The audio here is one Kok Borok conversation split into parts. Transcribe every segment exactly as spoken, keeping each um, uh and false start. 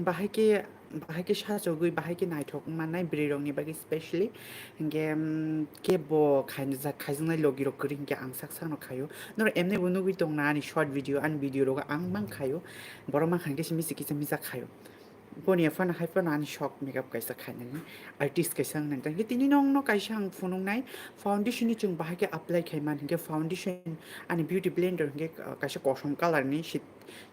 bahai khe, bahai khe sachogwi, bahai khe naithok wng mannai bwrwi rokni bagwi specially. Hinkhe, um, kebo khainajak, khaijaknai logi rok kwrwi hinkhe ang sak sakno khaio. Norok emni bo nugwi tongna ani short video, ani video rogo ang mang khaio. Borok mang khankhe se misi kisa misa khaio. Boni phano hai phano ani shok makeup kaisa khainani, artist kaisa wng nang. Hinkhe tini nongno kaisa ang phunuknai, foundation ni chwng bahai khe apply khai man hinkhe foundation ani beauty blender hinkhe, uh, kaisa kosom colour ni sit-,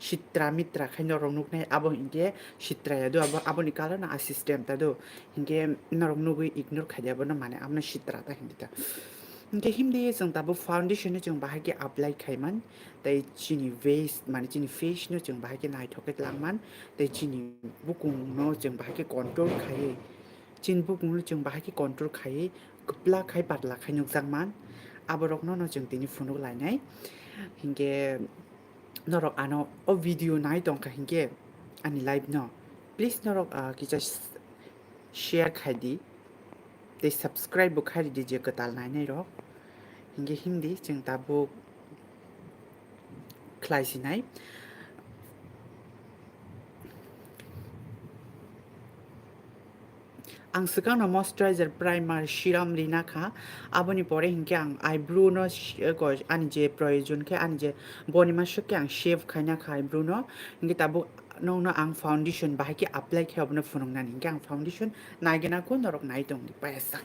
sitra mitra khai norok nuknai, abo hinkhe sitra ya do, abo, aboni colour no a system ta do, hinkhe norok nugwi ignore khai di abono, mane abono sitra ta hindi ta. Hinkhe himdi chwng tabuk foundation no chwng bahai khe apply khai man, tei chini face, mane chini face no chwng bahai khe naithok khe twlang man, tei chini bukung no chwng bahai khe control khaiwi, chini bukung no chwng bahai khe control khaiwi kwplak khai patla khai nukjak man, aborok no no chwng tini phunuk lainai. Hinkhe norok ano o video nai tongkha hinkhe ani live no, please norok, ah, kisa s-, share khai di, tei subscribe bo khai di je kwtal nainai rok. Hinkhe himdi chwng tabuk khlai sinai. Ang swkangno moisturizer, primer, serum rina kha. Aboni pore hinkhe ang eyebrow no sh-, ko-, ani je proyojon khe, ani je boni masuk khe ang shave khaina kha eyebrow no. Hinkhe tabuk nokno ang foundation bahai khe apply khe obono phunuknani. Hinkhe ang foundation naigena kho norok nai tongdi payasa.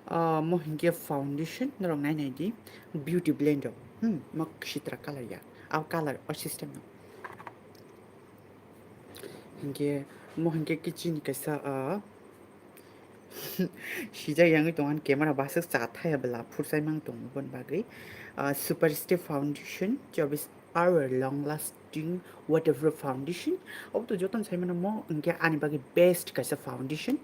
Ah, mo hinkhe foundation norok nai nai di, beauty blender. Hmm, mo sitra colour ya. Au colour, o system no. Hinkhe mo hinkhe kichini kaisa, ah, sijak yangwi tongo, ani camera baswk cha thaya bwla phurchai mang tongo boni bagwi. Ah, Superstay foundation, chobis hour long lasting waterproof foundation. Obo to jotono sai mano, mo hinkhe ani bagwi best kaisa foundation.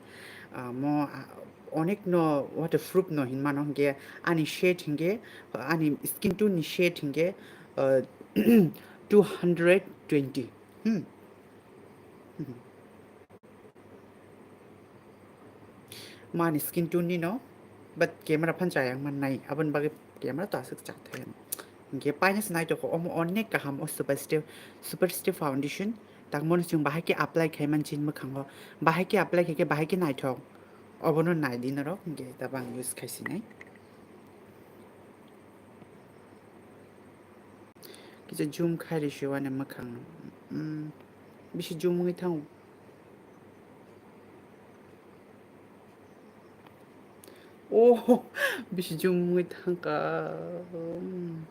Ah, mo, ah, onek no waterproof no hin mano, hinkhe ani shade hinkhe, ani skin tone ni shade hinkhe, ah, two hundred twenty. Hmm. Hmm. Mani skin tone ni no, but camera phan chayang man nai, aboni bagwi camera to aswk cha thaya. Hinkhe paina se naitokho, omo onek kaham o Superstay, Superstay foundation. Tangmani chwng bahai khe apply khai man chini mwkhango, bahai khe apply khai khe bahai khe naithok, obono nai di norok, hinkhe tabang use khai sinai. Kisa zoom khai risi wani mwkhang. Mm, bisi zoom wngwi thango. Oh, bisi zoom wngwi thangka. Mm.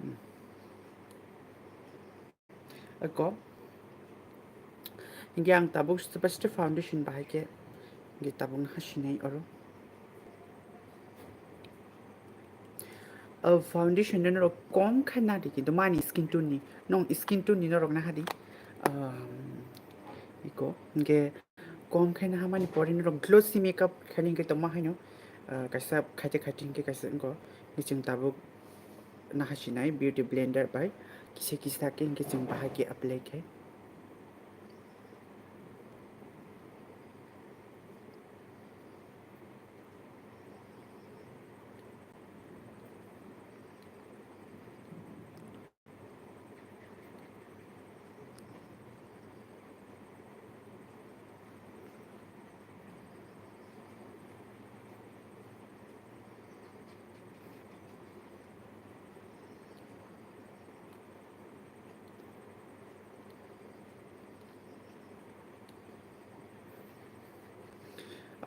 Mm. Eko. Hinkhe ang tabuk Superstay foundation bahai khe, hinkhe tabuk naha sinai oro. O foundation no norok kom khe nadi, kintu mani skin tone ni, nong skin tone ni norok naha di. Um, eko, hinkhe kom khe naha mani pore norok glossy makeup khaini hinkhe tongma haino, uh, kaisa khaite khaite hinkhe kaisa wngkho, hinkhe chwng tabuk naha sinai beauty blender bai kisa kisa khe hinkhe chwng bahai khe apply khe.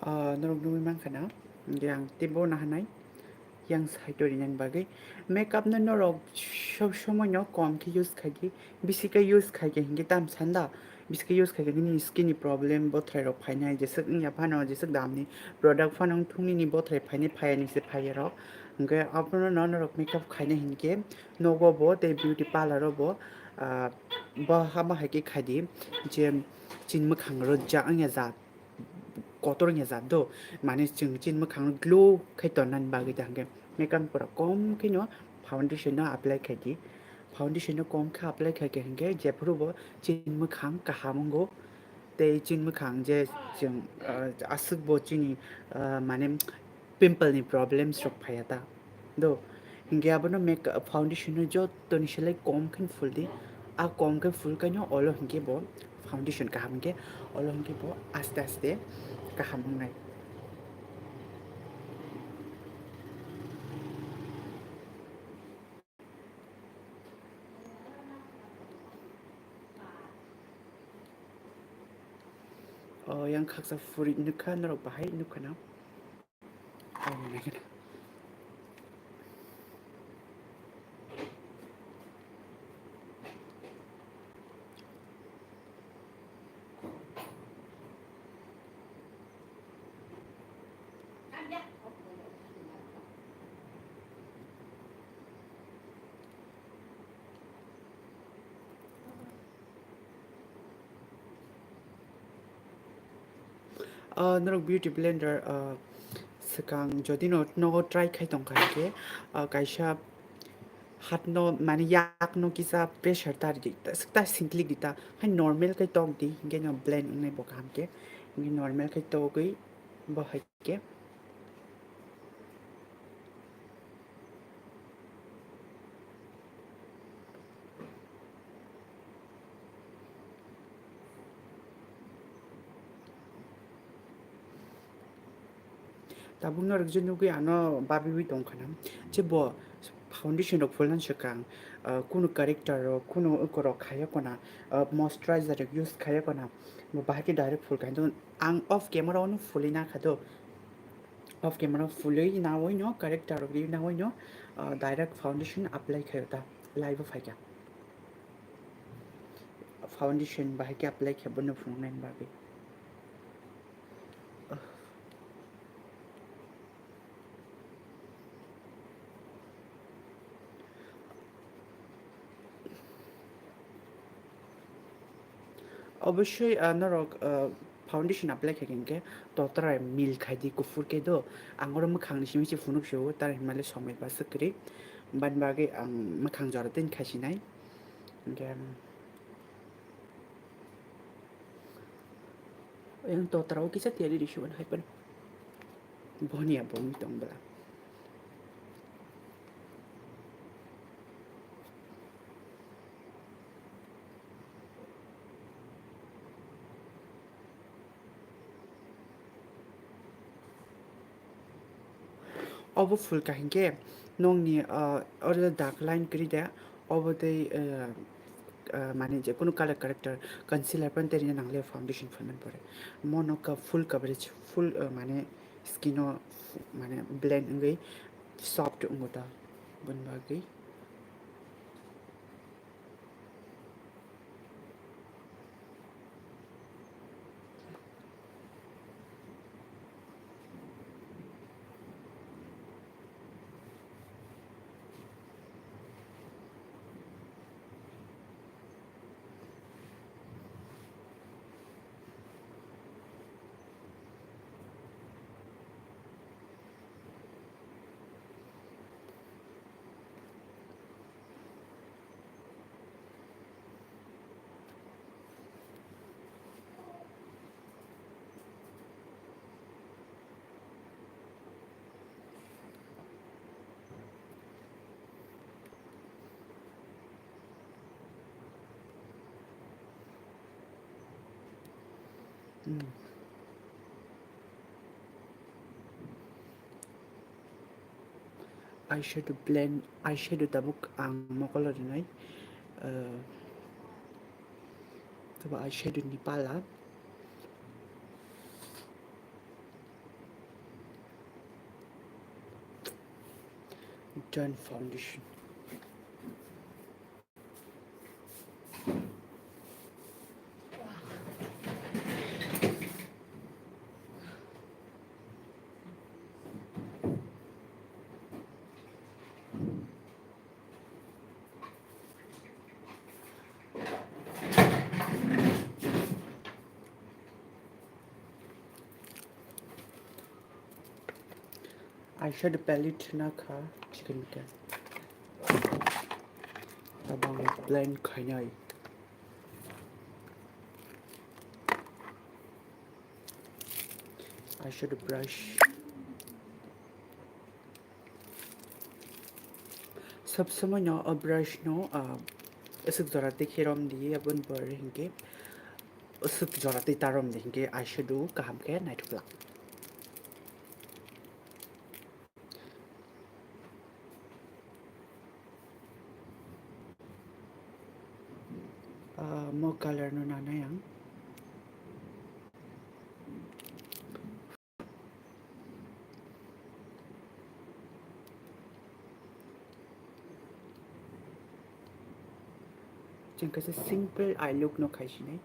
Ah, norok nugwi mankha na, hinkhe ang teibo nahanai yang side o rinani bagwi. Makeup no norok sob somoi no kom khe use khai di, bisi khe use khai khe hinkhe tam sanda, bisi khe use khai khe nini skin ni problem bothrai rok phainai, jeswk wngya phano, jeswk dam ni product phano wngthung nini bothrai phainai, phaiya ni se phaiya rok. Hinkhe abono no norok makeup khaina hinkhe nogo bo tei beauty parlour o bo, ah, bo hama hai khe khai di, je chini mwkhang rwjak wngya jat, kotor wngya jat do, mane chwng chini mwkhang glow khai tonnani bagwi da hinkhe makeup pura kom kheno foundation no apply khai di, foundation no kom khe apply khai khe hinkhe jephuru bo chini mwkhang kaham wngo. Tei chini mwkhang je chwng, ah, aswk bo chini, ah, mane pimple ni problems rok phaiya ta. Do, hinkhe abono make foundation no joto ni selai kom khe full di. A kom khe full kaino olo hinkhe bo foundation kaham hinkhe olo hinkhe bo aste aste kaham wngnai. O yang khaksa furi nukha norok bahai nukha na. Ah, norok beauty blender, ah, swkang jodi no nogo try khai tongkha hinkhe, ah, kaisa hat no mane yak no kisa pressure ta ridi ta, ta singklik di ta, hai normal kai tok di, hinkhe no blend wngnai bo kaham khe, hinkhe normal kai togwi bo hai khe. Tabuk norok je nugwi ano babiwi tongkha na, je bo foundation rok phulna swkang, ah, kunu corrector rok, kunu eko rok khaiya kona, ah, moisturizer rok use khaiya kona, bo bahai khe direct phulkha. Ang off camera ono phulwi nakha do, off camera phulwi nawi no, corrector rok riwi nawi no, ah, direct foundation apply khaio ta, live o phaikha. Foundation bahai khe apply khe bono phunuknai bagwi. Obosoi, ah, norok, ah, foundation apply khaikhe hinkhe totrai mil khaidi kuphur khe do. Ang oro mwkhangni simi se phunuk sio, tara hinmale somoi bwswk kwrwi. Bani bagwi ang mwkhang jora tei khaisinai. Hinkhe, ang, ang totra o kisa tiyari risibo hai phano. Bohni abo wng tong bwla. Obo phulkha hinkhe nokni, ah, oro dark line kwrwi de, obo tei, ah, ah, mane je kunu color corrector, concealer phano tei rina nangliya foundation phulmani pore. Mono ka full coverage, full, ah, mane skin o fu-, mane blend wngwi soft wngo ta, boni bagwi. Hmm. Eyeshadow blend, eyeshadow tabuk ang mokolo rinai. Eh, tabuk eyeshadow ni pala. Done foundation. Eyeshadow palette na kha chicken ka. Tabang blend khainai. Eyeshadow brush. Sob somoi no o brush no, ah, aswk jora twi khe rom di, aboni pore hinkhe aswk jora twi ta rom di, hinkhe eyeshadow kaham khe naithok glak. Ah, mo color no nanai ang. Chwng kaisa simple eye look no khai sinai.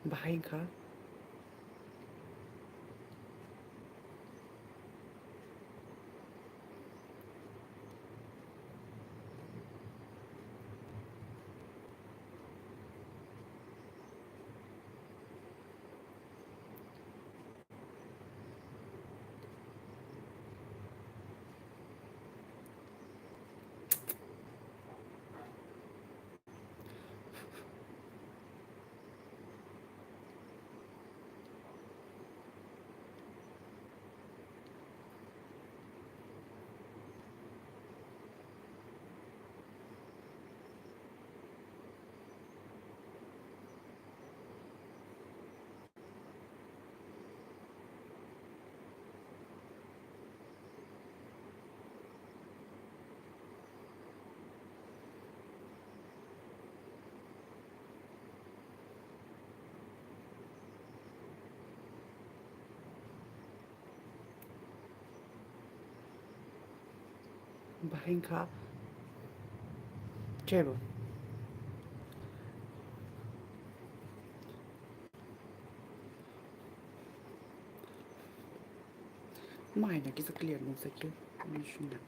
Bahai wngkha. Bahai wngkha table. Mai na kisa clear nukjakya. Ani shuna.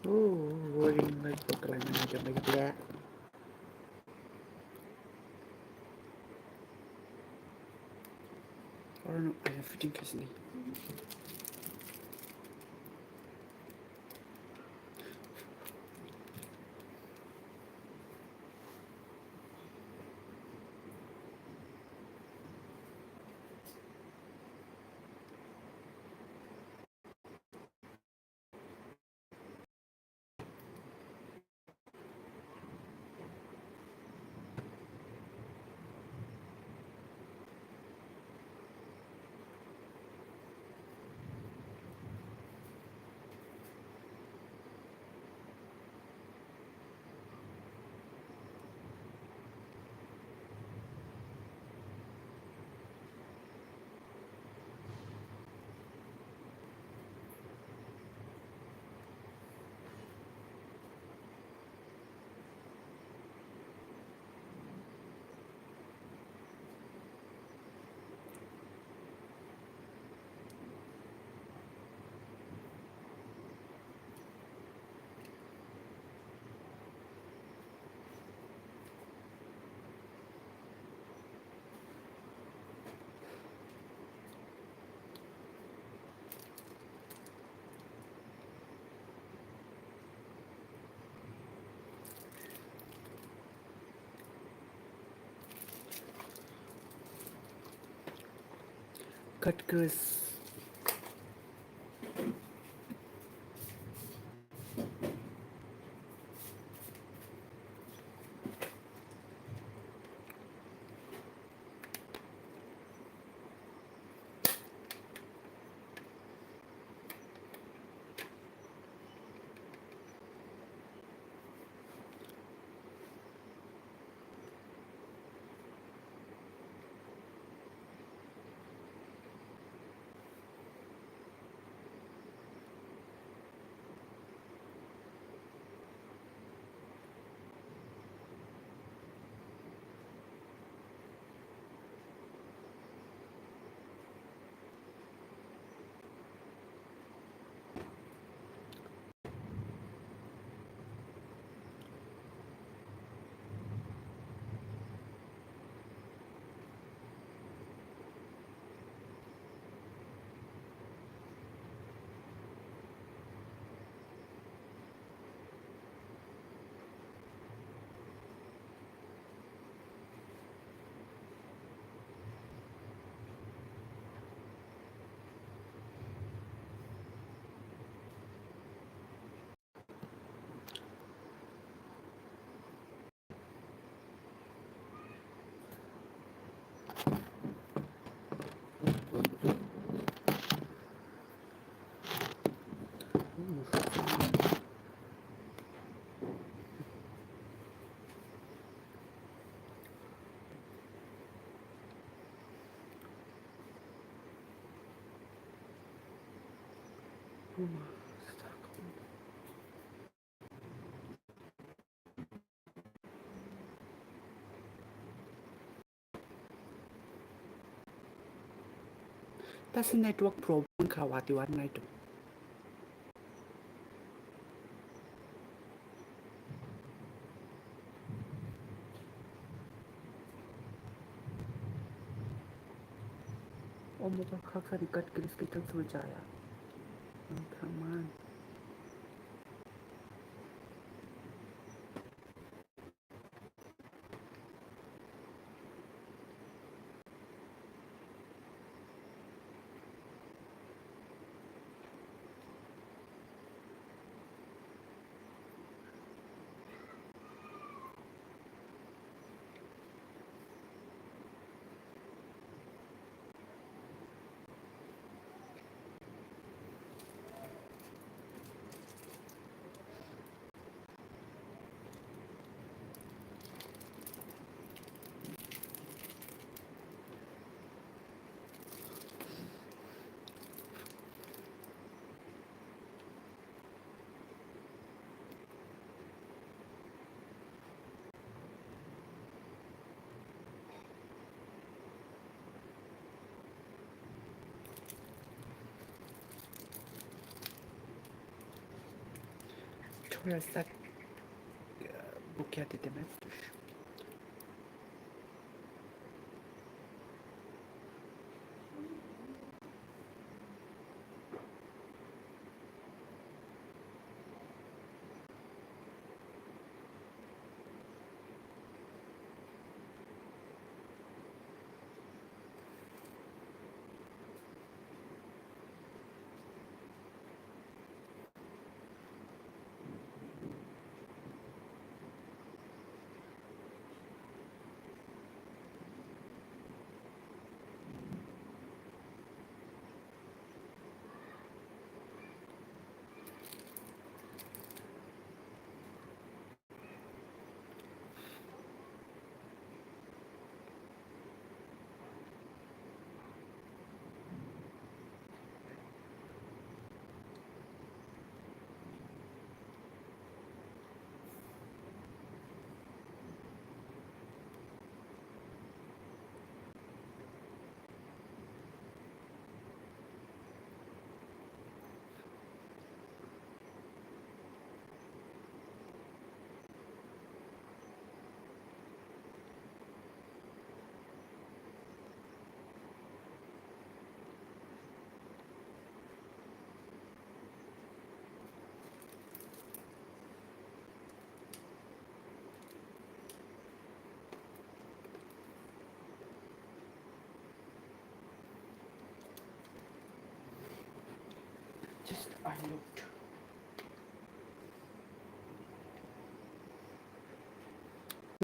Oh, boring life bakla nang jam lagi pula. Oro no aya fitting khaisini. Cut crease. Uma. Tasi network problem kha wati wati nai to. O motor khaksa ni kat kilis kitang soi jaya. Ang thangman. Thora sak, eh, bukya dite mas tush. Just I looked.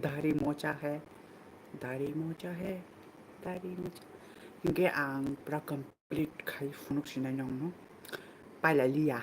Dari mocha hai, dari mocha hai, dari mocha. Hingke ang pura complete khai phunuk sinai nongno. Pailai liya.